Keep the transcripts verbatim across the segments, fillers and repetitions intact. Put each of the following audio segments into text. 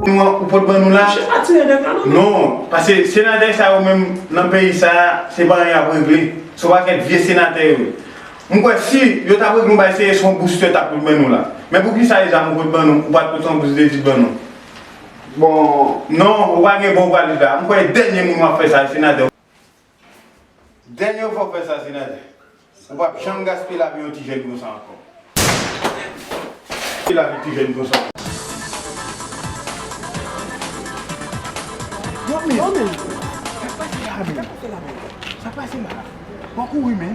Nou an, ou pot ban nou la? Monchè, pa tire nèg la non, men. Non, paske senatè sa yo menm nan peyi sa, se pa anyen y ap regle. Se yon pakèt vye senatè yo ye. M kwè si yo t ap regle yon bagay serye, se yon bous yo t ap pot ban nou la. Men poukisa e zam ou pot ban nou, ou pa t pot yon bous de di ban nou? Bon, non, ou pa gen bon valid la. M kwè dènye moun w ap fè sa, senatè. Dènye fwa w fè sa, senatè. Ou p ap janm gaspiye lavi yon ti jèn konsa ankò. Gaspiye lavi ti jèn konsa. Yo, men. Yo, men. Sa k pase la, men? Sa k pase la, men? Sa k pase la? W ap kouri, men.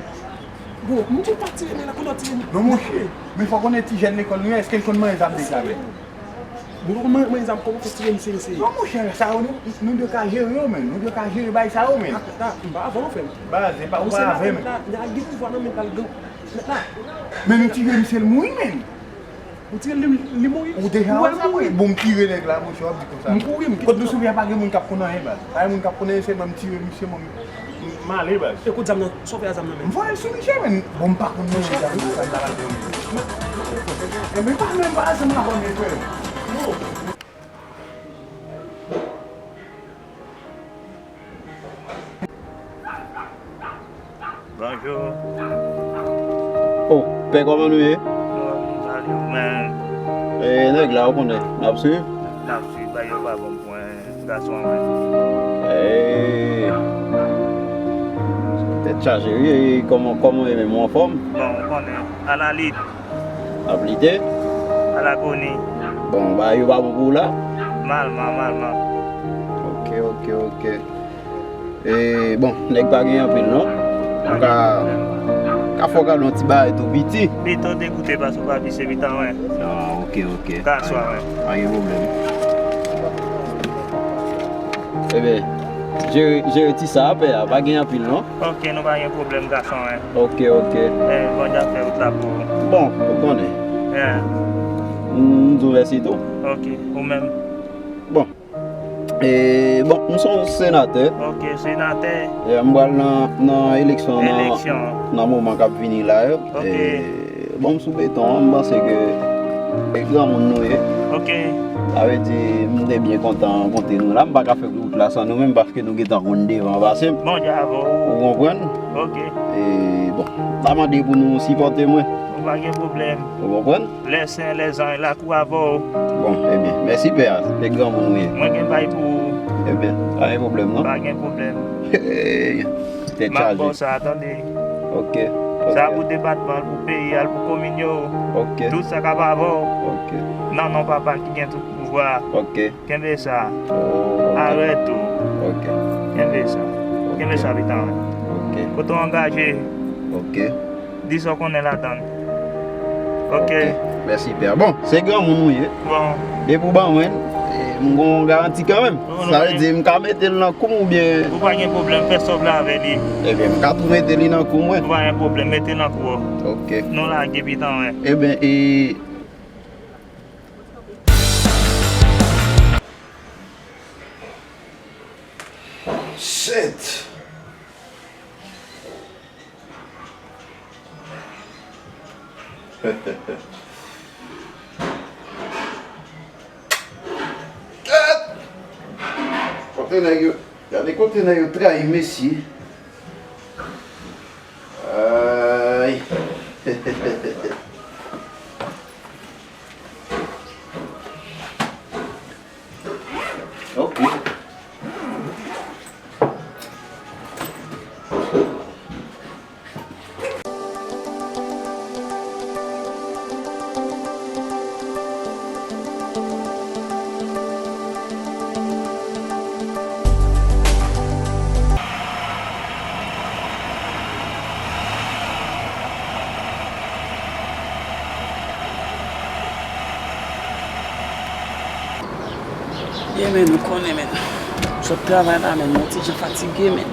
Bon, m di w pa tire men la, kote w tire men? Non, monchè. Men fò w konnen ti jèn lekòl nou ye, èske l konn manje zam deja, men? Bon, kòman mwen zam, kòman fè tire misye, mesye? Non, monchè, sa yo, nou, nou dwe ka jere yo, men. Nou dwe ka jere bay sa yo, men. Ah, ta, m pa avè w, frè m. Baz, se pa ou pa avè m. Nèg la gen pouvwa nan men l, l al gen, nèg la. Men nou tire misye, l mouri, men. Ou tire li, li mouri? Ou deja wè sa, wi. Bon, m tire nèg la, monchè, w ap di konsa. M kouri, m kite. Kot nou sou pye a, pa gen moun k ap konn anyen, baz. Pa gen moun k ap konn anyen, se mwen m tire misye, mwen m, m ale, baz. E kout zam nan, sa w fè a zam nan, men? M voye l sou misye, men. Bon, m pa konn nan zam nan, sa m ta pral fè, men. Enben, pa menm, pa ansanm avè m, frè. Bonjou. Oh, pè, kòman nou ye? Bon, m salye w, men. E, nèg la, ou konnen, n ap swiv? N ap swiv, bagay yo pa bon pou mwen, gason an, men. Ey, tèt chaje, wi. E kòman, kòman w ye menm? Ou anfòm? Bon, ou konnen, alalit. N ap lite? Alagoni. Bon, bagay yo pa bon pou ou la? Malman, malman. Ok, ok, ok. E, bon, nèg pa gen anpil, non? Ou ka, ka fè w gade yon ti bagay tou piti. Pito degoute paske w pa vise pitan, wen. Ah, ok, ok. Ka swa, wen. Pa gen pwoblèm. Ebyen, jere, jere ti sa a, pè a, pa gen anpil, non? Ok, nou pa gen pwoblèm, gason, wen. Ok, ok. Eh, Bondye ap fè wout la pou ou. Bon, ou konnen. Yeah. M di w mèsi tou. Ok, ou menm. Bon. E, bon, m se yon senatè. Ok, senatè. E, m pral nan, nan eleksyon nan, eleksyon, nan moman k ap vini la yo. Ok. E, bon, m sou beton an, m panse ke e granmoun nou ye. Ok. Sa vle di, m te byen kontan rankontre nou la. M pa ka fè wout la san nou menm, paske nou gentan konn devan pase m. Bondye avè w. Ou konprann? Ok. E, bon, m ta mande pou nou sipòte mwen. Ou pa gen pwoblèm. Ou konprann? Lèsen, lèzanj, lakou avè w. Bon, ebyen, mèsi pè a, se granmoun ou ye. Mwen gen bay pou ou. Ebyen, pa gen pwoblèm, non? Pa gen pwoblèm. Hey, tèt chaje. M ap ba w sa, tande. Ok, ok. Sa pou depatman, pou peyi a, pou komin yo. Ok. Tout sa k ap avè w. Ok. Nan non Papa ki gen tout pouvwa. Ok. Kenbe sa. Oh, ok. Arèt ou. Ok. Kenbe sa. Ok. Kenbe sa, pitan. Ok. Kote w angaje. Ok. Di sa w konnen ladan l. Ok. Ok. Mèsi, pè. Bon, se granmoun ou ye. Bon. Depi w ban mwen l, e, m gon garanti kanmenm. Sa vle di, m ka mete l nan kou m oubyen. Ou pa gen pwoblèm, fè sòb la avè li. Ebyen, m ka tou mete li nan kou mwen. Ou pa gen pwoblèm, mete l nan kou w. Ok. Nou lage pitan, wen. Ebyen, e, Shit. Kote nèg yo, gade kote nèg yo trayi mesye. Ay. Ok. Yeah, men, ou konnen, men. Sot travay la, men, mwen ti jan fatige, men.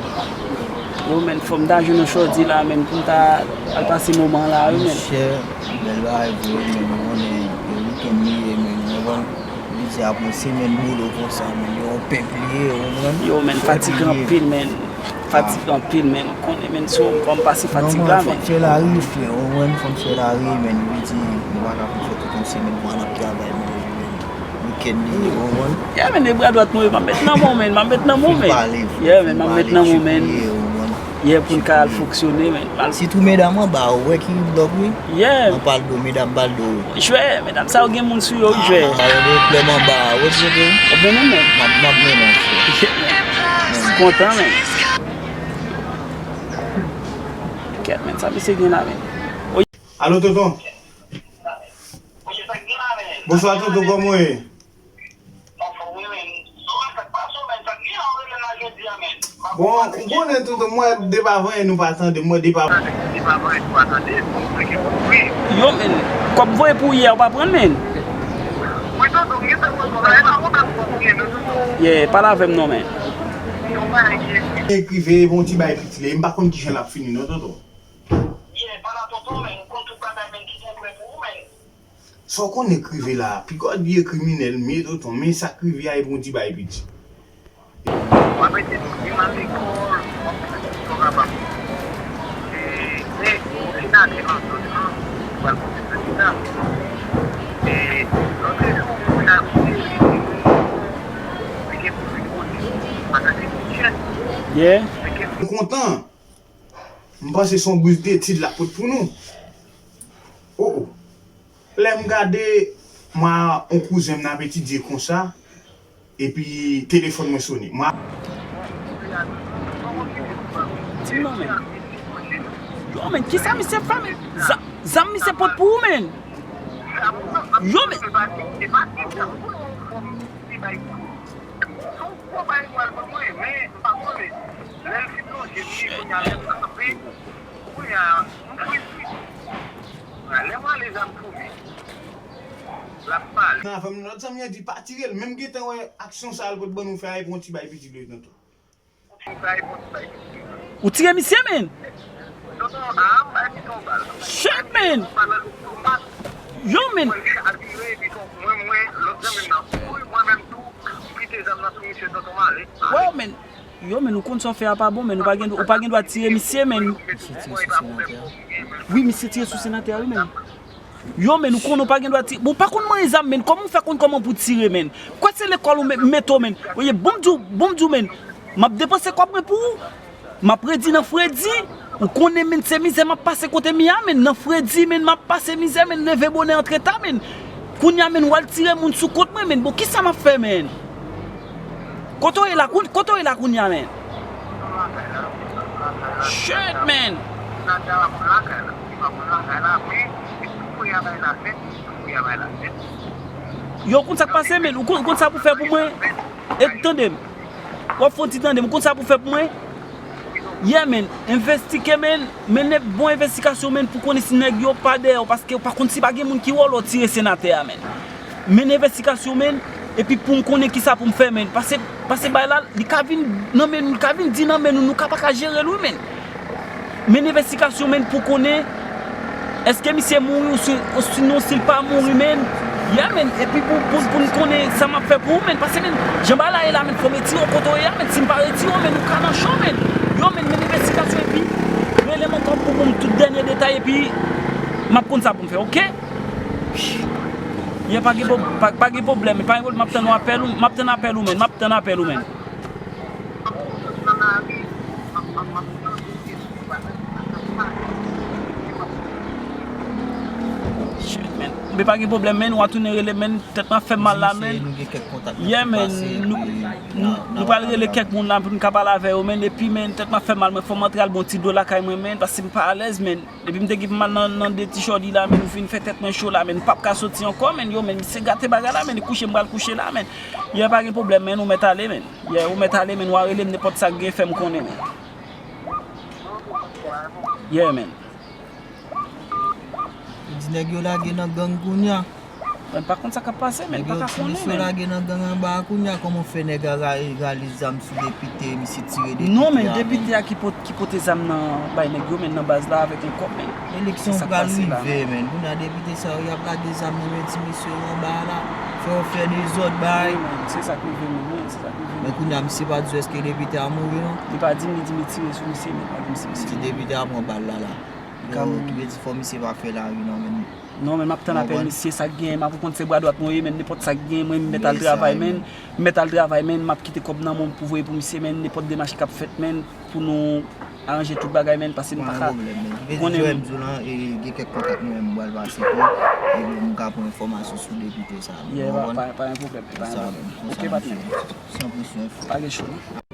Yo, men, fò m ta jwenn yon chòdi la, men, pou m ta al pase moman la, wi, men. Monchè, bèl bagay vre, men, ou konnen, e wikenn li ye, men, ou konprann? Li di apre semèn boulo konsa, men, yo, yon pèp li ye, ou konprann? Yo, men, fatige anpil, men. Fatig anpil, men. Ou konnen, men, si w fè m pase fatig la, men. Fò m fè la ri, frè. Ou konprann? Fò m fè la ri, men. Li di, nou pa ka konn fè tout yon semèn pou al ap travay, men. Kèt li, ou konprann? Yeah, men, e bra dwat mwen, m ap met nan men w, men, m ap met nan men w, men. Pale, yeah, men, m ap met nan men w, men. Yeah, pou n ka al fonksyone, men. Sitou medam anba, ou wè ki blòk, wi. Yeah. An pal do, medam pal do. Jwè, medam sa yo gen moun sou yo, jwè. Ah, ou gen pwoblèm anba, ou wè ki kote? Ou byen menm, men. M ap, m ap mennen w, frè. Kontan, men. Kèt, men, sa misye gen la, men. Alo, tonton. Bonswa, tonton, kòman w ye? Bon, ou konnen, tonton, mwen, depi avan yè nou pa tande, mwen, depi avan. Yo, men, kòb voye pou yè, ou pa pran, men. Yeah, pale avè m non, men. Ekriven, bon, ti bay piti, m pa konn kijan l ap fini, non, tonton. Sa w konnen k rive la a, pi gòd vye kriminèl m ye, tonton, men sa k rive a, e bon ti bay piti. W ap ede nou, ni nan lekòl, w ap fè tout sa w kapab. E, men, yon senatè nan zòn nan, ki pral poze kandida. E, lòt jou, mwen al koute li, li gen pou vin kote, antanke tijèn. Yeah. M kontan. M panse se yon bous detid l ap pot pou nou. Oh, oh. Lè m gade, m a yon kouzen m nan ap etidye konsa, epi telefòn mwen sone. M a Di m non, men. Yo, men, kisa misye fè, men? Za-, zam misye pot pou ou, men. Yo, men. Gwo bay pou al ban mwen, men m pa konnen. Lè l fin lonje m li, kounye a lè m kanpe, kounye a m fri fri. Lè m rale zam pou li, l ap pale. Nan avè m, lòt zanmi an di pa tire l, menm gentan wè aksyon sa a l pot ban nou fè a, e pou yon ti bay piti li nan tou. Ou tire misye, men. Shit, men. Yo, men. Wow, men. Yo, men, ou konn sa w fè a pa bon, men. Ou pa gen, ou pa gen dwa tire misye, men. Wi, misye tire sou senatè a, wi, men. Yo, men, ou konn ou pa gen dwa tire. Bon, ou pa konn manyen zam, men. Kòman w fè konn kòman pou tire, men? Kwè se lekòl ou met, mete w, men. Oye, bon m di w, bon m di w, men. M ap depanse kòb mwen pou ou. M ap redi nan fredi. Ou konnen, men, se mizè m ap pase kote m ye a, men. Nan fredi, men, m ap pase mizè, men. Leve bonè, antre ta, men. Kounye a, men, w al tire moun sou kont mwen, men. Bon, kisa m ap fè, men? Kote w ye la, koun-, kote w ye la kounye a, men? Shit, man. Yo, konn sa k pase, men? Ou konn, ou konn sa pou fè pou mwen? E, tande m. W ap fè yon ti tande m. Ou konn sa pou fè pou mwen? Yeah, men. Envestike, men. Mennen bon envestigasyon, men, pou konnen si nèg yo pa dèyè w, paske w pa konn si pa gen moun ki wòl w tire senatè a, men. Mennen envestigasyon, men, epi pou m konnen kisa pou m fè, men. Pase, pase bay la, li ka vin nan men nou, li ka vin di nan men nou, nou ka pa ka jere l, wi, men. Mennen envestigasyon, men, pou konnen èske misye mouri ou si, ou sinon si l pa mouri, men. Yeah, men, epi pou, pou, pou n konnen sa m ap fè pou ou, men. Pase, men, jan bay la ye la, men, fò m retire w kote w ye a, men. Si m pa retire w, men, ou ka nan cho, men. Yo, men, mennen envestigasyon, epi rele m ankò pou ban m tout dènye detay, epi m ap konn sa pou m fè, oke? Yeah, pa gen pwob-, pa, pa gen pwoblèm, pa gen pwoblèm, m ap tann yon apèl ou, m ap tann apèl ou, men, m ap tann apèl ou, men. Shit, men. Men pa gen pwoblèm, men, w a tounen rele, men, tèt mwen ap fè m mal la, men. Yeah, men, nou, nou, nou pral rele kèk moun la pou n ka pale avè yo, men, epi, men, tèt mwen ap fè m mal, mwen, fò m antre al bon ti dlo lakay mwen, men, paske m pa alèz, men. Depi m te gen pou m al nan, nan de ti chòdi la, men, ou fin fè tèt mwen cho la, men, m p ap ka soti ankò, men, yo, men, misye gate bagay la, men, kouche m pral kouche la, men. Yeah, pa gen pwoblèm, men, ou mèt ale, men. Yeah, ou mèt ale, men, w a rele m nenpòt sa k gen, fè m konnen, men. Yeah, men. Ou di nèg yo lage nan gang kounye a. Mwen pa konn sa k ap pase, men, pa ka konnen, men. Misye lage nan gang anba a kounye a, kòman w fè nèg a ra-, rale zam sou depite, misye tire depite a, men? Non, men, depite a ki pot-, ki pote zam nan bay nèg yo, men, nan baz la avèk yon kòb, men. Eleksyon pral rive, men. Kounye a depite sa yo, y ap lage zam nan men ti mesye yo anba a la. Fè yo fè dezòd, bay. Wi, men, se sa k rive, men, wi, se sa k rive. Men kounye a, misye pa di w èske depite a mouri, non? Li pa di m, li di m li tire sou misye, men li pa di m si misye mouri. Li di depite a pran bal la, la. Yo, ki vle di fò misye pa fè lari non, men. Non, men m ap tann apèl misye, sa k genyen, m ap konn se bra dwat mwen ye, men nenpòt sa k genyen, mwen m mèt al Yes, sa travay, ye, men. M mèt al travay, men, m ap kite kòb nan men w pou voye pou misye, men, nenpòt demach k ap fèt, men, pou nou aranje tout bagay, men, paske m Pa pa gen ka. Pwoblèm, men. Ki vle di, Konnen Joel, m di w lan, e, gen kèk kontak mwen menm m pral pase tou, e m ka pran enfòmasyon sou depite sa. Yeah, Ou pa, konprann? Pa, pa gen pwoblèm, pa gen Sa, pwoblèm. konsa, Ok, patnè. San presyon. Pa gen cho, non.